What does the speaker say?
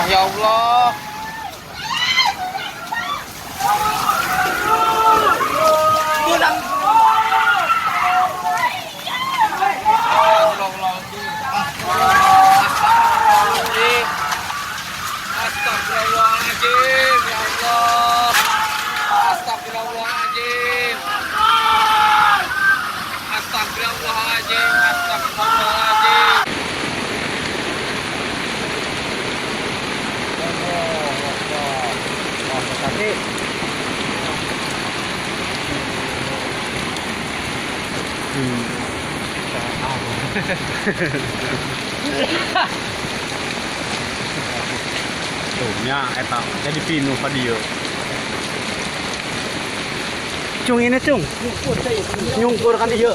Ya Allah. Beunang. Astagfirullahaladzim. Astagfirullahaladzim. Astagfirullahaladzim. Ya Allah. Astagfirullahaladzim. Astagfirullahaladzim. Astagfirullahaladzim. Wah, tapi Tuh, nya eta jadi pinuh ka dieu. Cung, ini, Cung. Nyungkur kan, iya.